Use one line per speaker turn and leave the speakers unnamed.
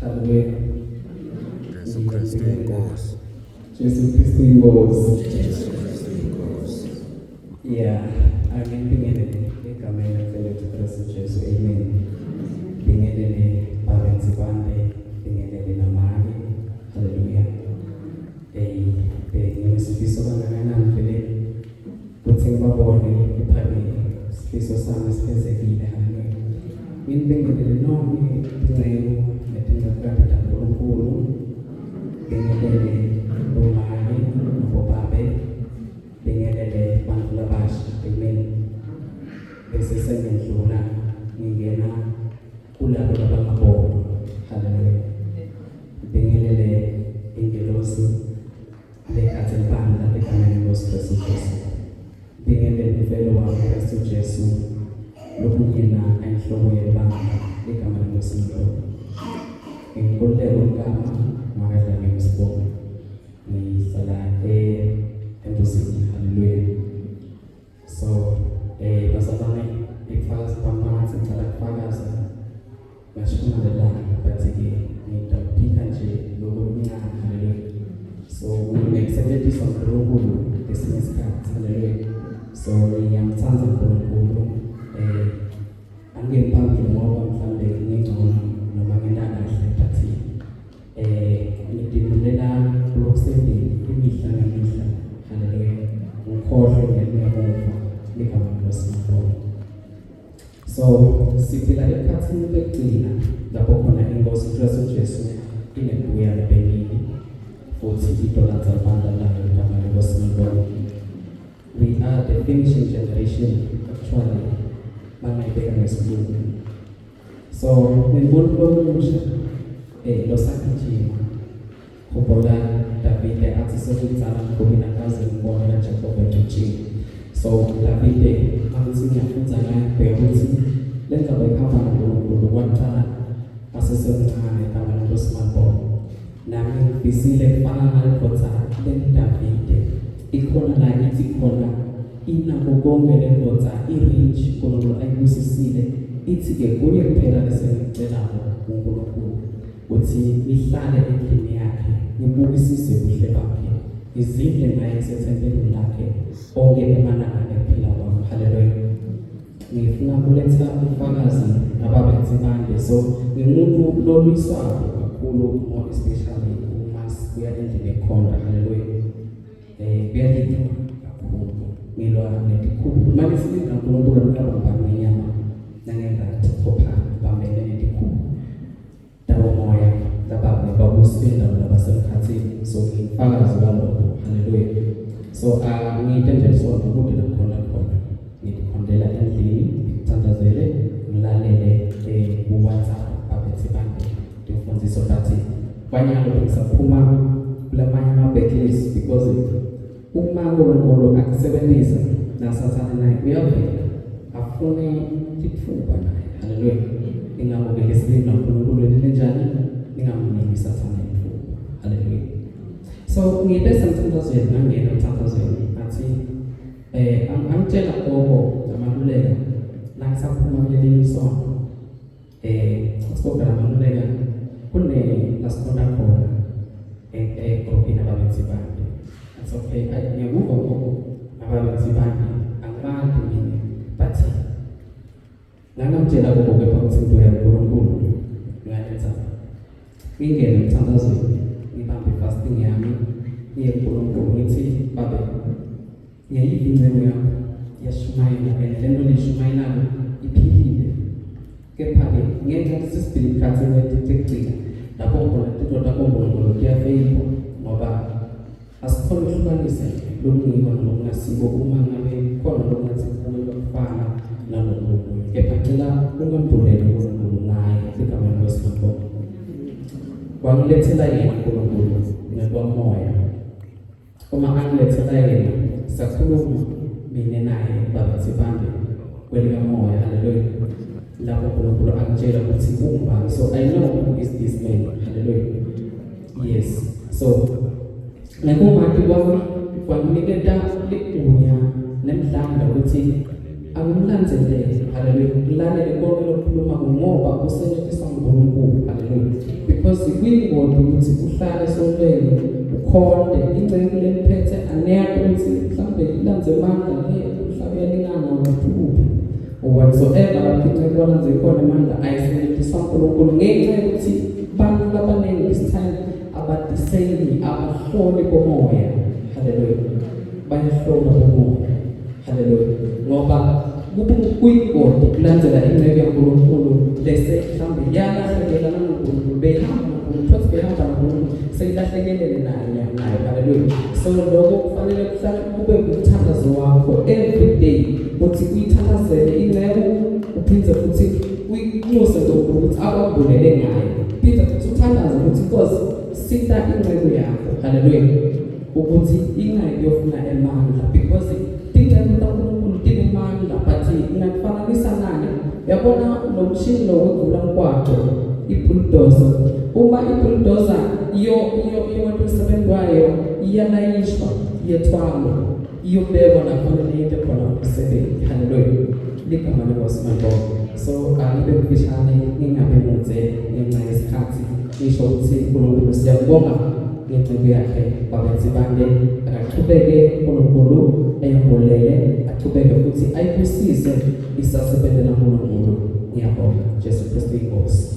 Haleluya.
Jesu Kristu inkosi.
Jesu Kristu inkosi.
Jesu Kristu inkosi.
Yeah, angibingelele egameni lethu Kristu Jesu. Amen. Bingelele Baba Nsibande, bingelele namake. Haleluya. Eh, benginesifiso kangakanani vele kuthi ngibabone ephakeni. Isifiso sami sifezekile. Haleluya. Nginibingelele nonke tinceku netincekukati taNkulunkulu. Bingelele bomake nabobabe. Bingelele bantfu labasha. Amen. Bese sengiyendlula ngingena kulabo labangaboni. Haleluya. Bingelele ingelosi lekhatsi libandla egameni lenkosi Kristu Jesu. Bingelele umfelo wami Kristu Jesu lokuyena ayinhloko yebandla ligama lenkosi Mlolo. Nginkululeko Nkama ngakadlame ngisibonga. Ngihlala eMbuzini. Haleluya. So bazalwane, ikufakaza bami bangathi ngicala kufakaza ngashona lelanga, but-ke ngidawuphika nje lokho okuncane. Haleluya. So ngikusetshenziswa uNkulunkulu ngesinye isikhathi. Haleluya. So ngiyamthanda uNkulunkulu, angingeni phambili ngoba mhlambe ngingcono noma ngenta kahle, but ngidindulela kulokusendini imihla ngemihla. Haleluya. Ngikhohlwe ngemuva ligama lenkosi ngibonga. So siphila ekhathini lekugcina lapho khona inkosi Kristu Jesu inebuya lebenini futhi idolatha libandla layo igama lenkosi ngibonga. We are the finishing generation, actually, bangayibeka ngesilungu. So ngimuntu lomusha losagijima. Khumbula Davide athi sekudzala ngikubina kaze ngibona kaJakobe engcwetsheni. So Davide mangithi ngiyafundza ngaye, bheka ukuthi le ndzaba ihamba naNkulunkulu kwaqala asesemncane igama lenkosi Mabongo. Nami ngifisile kufana nalendvodza leNdavide. Ikhona la ithi khona inako konke le ndvodza, i-rich, uNkulunkulu ayibusisile. Ithi-ke kunye kuphela lesengikucelako kuNkulunkulu, ukuthi ngihlale endlini yakhe, ngibukisise buhle bakhe, ngizindle ngaye ngisethempelini lakhe onke emalanga ekuphila kwami. Haleluya. Ngifuna kuletha ubufakazi ngababe Nsibande. So ngingumuntu lolwisako kakhulu, more especially uma sibuya endlini ekhonda. Haleluya. Kuyaliwa kakhulu, ngilwa netikhulu manje silinda uNkulunkulu ngikabambani ngenyama nangengati, kopha bambene netikhulu tabomoya lababe babusi bendawo labasemkhathini. So ngifakazi walokho. Haleluya. So ngite nje sonto kude lakhona khona ngitikhondela endlini, ngithandazele, ngilalele ku-WhatsApp babethi bande timfundiso, but kwanyalo bengisaphuma kulamanye ama-battles, because uma uNkulunkulu akusebenzisa nasathane naye uyavela afune ithuba naye. Haleluya. Ingako-ke lesibili naNkulunkulu linjani, ningamniki sathane ithuba. Haleluya. So ngibe semthandazweni, ngangena emthandazweni, ngathi angitshela gogo namaluleka la ngisaphuma kulelinye isonto, sigogo namaluleka kune la sikhonta khona egrupini ababenzi bantu. It's okay, ngiyakuva gogo, ababenzi bantu angibadi mina, but ngangamtshela gogo kepha ukuthi into yaNkulunkulu ngalenza ngingene emthandazweni, ngibambe fasting yami, ngiye kuNkulunkulu, ngithi, "Babe, ngiyayiva inceku yakho iyashumayela and le nto leyishumayelayo iphilile, kepha-ke ngenxa yokuthi sesiphila emkhathini wekugcina lapho khona tinto takoNkulunkulu tiyafeyikwa ngoba asikhona ukuhlukanisa lokungiko nalokungasiko, uma ngabe khona lokungathi kubuke kufana naloku lokunye, kepha cela ungambulele uNkulunkulu ngaye igama lenkosi ngabonga." Wangilethela yena uNkulunkulu ngekwamoya. Uma angilethela yena, sakhuluma mina naye baba Nsibande kwelikamoya. Haleluya. Lapho uNkulunkulu angitshela ukuthi ungubani, so I know who is this man. Haleluya. Yes, so ngekumati kwami kwanginiketa ligunya nemdlandla ukuthi angimlandzelele. Haleluya. Ngilalele konke lokukhuluma ngoba usetshenziswa nguNkulunkulu. Haleluya. Because Because kuyingoti ukuthi uhlale esontweni ukhonde inceku leliphethe aneyakho ukuthi mhlawumbe ilanze amandla le umhlaba uyalingana kuphi kuphi or whatsoever lapho inceku walanze khona amandla ayisetshenziswa uNkulunkulu ngenxa yokuthi bantu labaningi this time abadiseni abahloli bomoya. Haleluya, bayahlola bomoya. Haleluya, ngoba kuyingoti kulandzela inceku yaNkulunkulu lese mhlawumbe yalahlekelana noNkulunkulu, beyihamba noNkulunkulu futhi beyihamba noNkulunkulu seyilahlekelele naye nayo. Haleluya. So lokho kufanele kuhlale kube ngumthandazo wakho every day ukuthi uyithandazele inceku, uphinde futhi uyinxuse uNkulunkulu ukuthi akwambulele ngayo, phinde futhi uthandaze ukuthi Nkosi sita inceku yakho. Haleluya, ukuthi ingayi kuyofuna emandla, because tinceku taNkulunkulu tinemandla, but ngingakufananisa nani? Yabona lo mshini lo wegula mgwaco, i-bulldozer, uma i-bulldozer iyo iyo iwenta umsebenzi wayo, iyalayishwa, iyethwalwa, iyobekwa lapho leyente khona umsebenzi. Haleluya, ligama lenkosi malibonga. So angibe mfishane, ngingabe mudze ngenxa yesikhathi. Ngisho ukuthi uNkulunkulu siyakubonga ngenceku yakhe Babe Nsibande. Akachubeke uNkulunkulu ayambulele, achubeke futhi ayibusise isasebenzela uNkulunkulu. Ngiyabonga. Jesu Kristu inkosi.